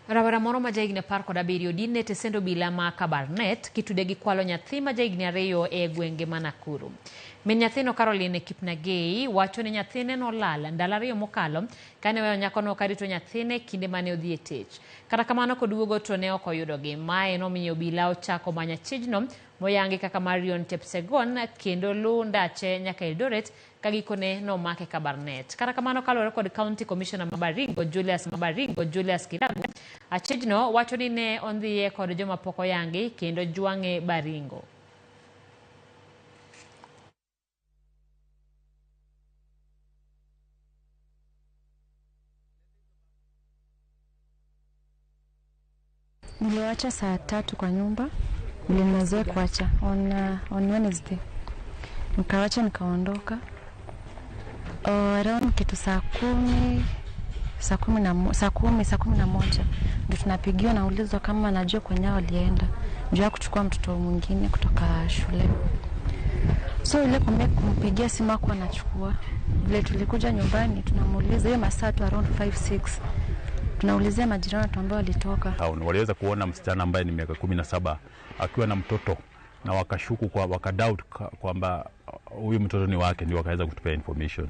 Rawera moro ma jahigni 17 odin e tesend obila ma Kabarnet kitude gi kwalo nyathi ma jahigni 2 e gwenge ma Nakuru. Min nyathino Caroline Kipnagei wacho ni nyathine nolal ndalo 2 mokalo kane oweyo nyakono karito nyathine kinde mane odhi e tich. Kata kamano koduogo to ne ok oyudogi. Mae nomiyo obila ochako manyo achijno moyangi kaka Marion Chepsegon kendo luw ndache nyaka Eldoret ka gikone nomake Kabarnet. Kata kamano kaluwore kod County Commissioner ma Baringo Julius Kiragu, achijno wacho ni ne ondhiye kod joma pok oyangi kendo jwang'e Baringo. Niliwacha saa 3 kwa nyumba, nilimazoea kuacha on Wednesday. Nikawacha nikaondoka. Around kitu saa 10, saa 11 ndio tunapigiwa na ulizwa kama najua kwenye walienda. Njoo kuchukua mtoto mwingine kutoka shule. So ile kumpigia simu hakuwa anachukua. Vile tulikuja nyumbani tunamuuliza hiyo masaa tu around 5 6. Tunaulizia majirani ambao walitoka. Waliweza kuona msichana ambaye ni miaka 17 akiwa na mtoto na wakashuku kwa wakadoubt kwamba huyu mtoto ni wake, ndio wakaweza kutupea information.